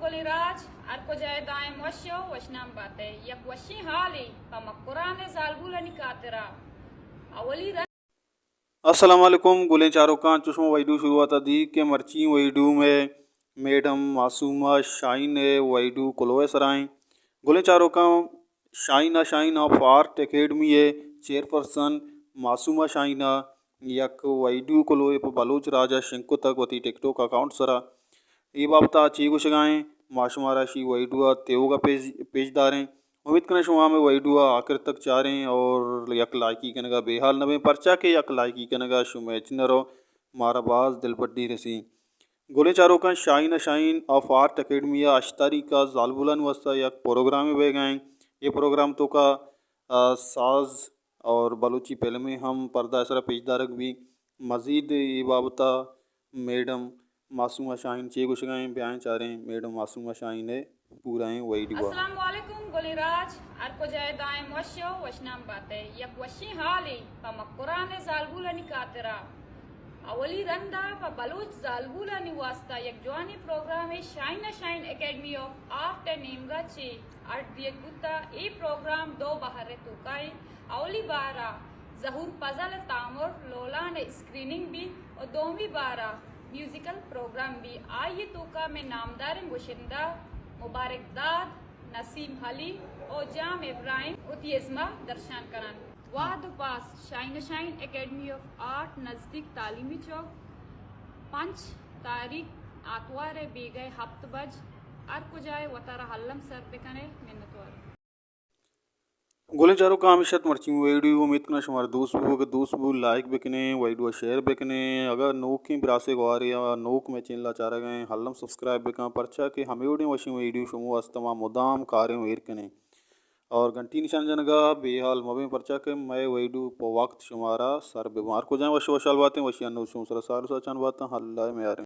گلیں راج، ہر کجا ئے دائم وش و وشنام بات ئے۔ یک وشیں حالے پہ مکران ءِ زالبولانی خاطرا۔ اولی رند۔ السلام علیکم گلیں چاروکاں، چو شما ویڈیو شروعات ءَ دی کہ مرچی ویڈیو مئے میڈم معصومہ شاہین ءِ ویڈیو کلوہ ءِ سرا ایں۔ گلیں چاروکاں، شاہینہ شاہین آف آرٹ اکیڈمی ءِ چیئرپرسن معصومہ شاہینہ یک ویڈیو کلوہے پہ بلوچ راج ءَ شنگ کتگ وتی ٹک ٹاک اکاؤنٹ سرا۔ اے بابت ءَ چے گوشگ ءَ ایں، ما شمارا اشی ویڈیو ءَ تیوگا پیش، پیش داریں۔ امیت کناں شما ہمے ویڈیو ءَ آخر تک چاریں اور یک لائکی کنگ ءَ بے حال نہ بیں، پرچا کہ یک لائکی کنگ ءَ شمئے ہچ نہ رو، مارا باز دلبڈی رسی۔ گلیں چاروکاں، شاہین ءَ شاہین آف آرٹ اکیڈمی ءَ ہشت تاریخ ءَ زالبولانی واسطہ یک پروگرامے بیگ ءَ ایں۔ اے پروگرام توکا، آ، ساز اور بلوچی فلمیں ہم پردہ ءِ سرا پیش دارگ بی۔ مزید اے بابت ءَ میڈم معصومہ شاہین چے گوشگ ءَ ایں، بیائیں چاریں میڈم معصومہ شاہین ءِ پورائیں ویڈیو ءَ۔ السلام علیکم گلیں راج، ہر کجا ئے دائم وش و وشنام بات ئے۔ یک وشیں حالے پہ مکران ءِ زالبولانی خاطرا۔ اولی رندا پہ بلوچ زالبولانی واسطہ یک جوانیں پروگرامے شاہین ءَ شاہین اکیڈمی آف آرٹ ءِ نیمگا چہ اڈ دیگ بوتا۔ اے پروگرام دو بہر ءِ توکا ایں۔ اولی بارا ظہور فضل ءِ تامر لولان ءِ اسکریننگ بی و دومی بارا میوزیکل پروگرام بی۔ آئی ءِ توکا مئے نامداریں گشندہ مبارک داد، نسیم علی و جام ابراہیم وتی ازم ءَ درشان کننت۔ وہد و پاس، شاہین ءَ شاہین اکیڈمی آف آرٹ نزدیک تعلیمی چوک، پنچ تاریخ آتوار ءِ بیگہ ءَ ہپت بج۔ ہر کجا ئے وتارا الم سر بکن ئے۔ منتوار۔ گلیں چاروکاں، ہمیش ات مرچی ویڈیو۔ امیت کناں شمارا دوست بو، اگر دوست بو لائک بکن ئے، ویڈیو ءَ شیئر بکن ئے۔ اگر نوکیں براسے گوارے یا نوک مئے چینل ءَ چارگ ءَ ایں، الم سبسکرائب بکن، پرچا کہ ہمے وڑیں وشیں ویڈیو شما واسطہ ما مدام کاریں و ایر کنیں۔ اور گھنٹی نشان جنگا بے حال مبیں، پرچا کہ مئے ویڈیو پہ وقت شمارا سر بباں۔ ہر کجا ئے وش وشحال باتیں، وشی انو شما سرا سال و ساچان باتاں۔ اللہ ءِ میاریں۔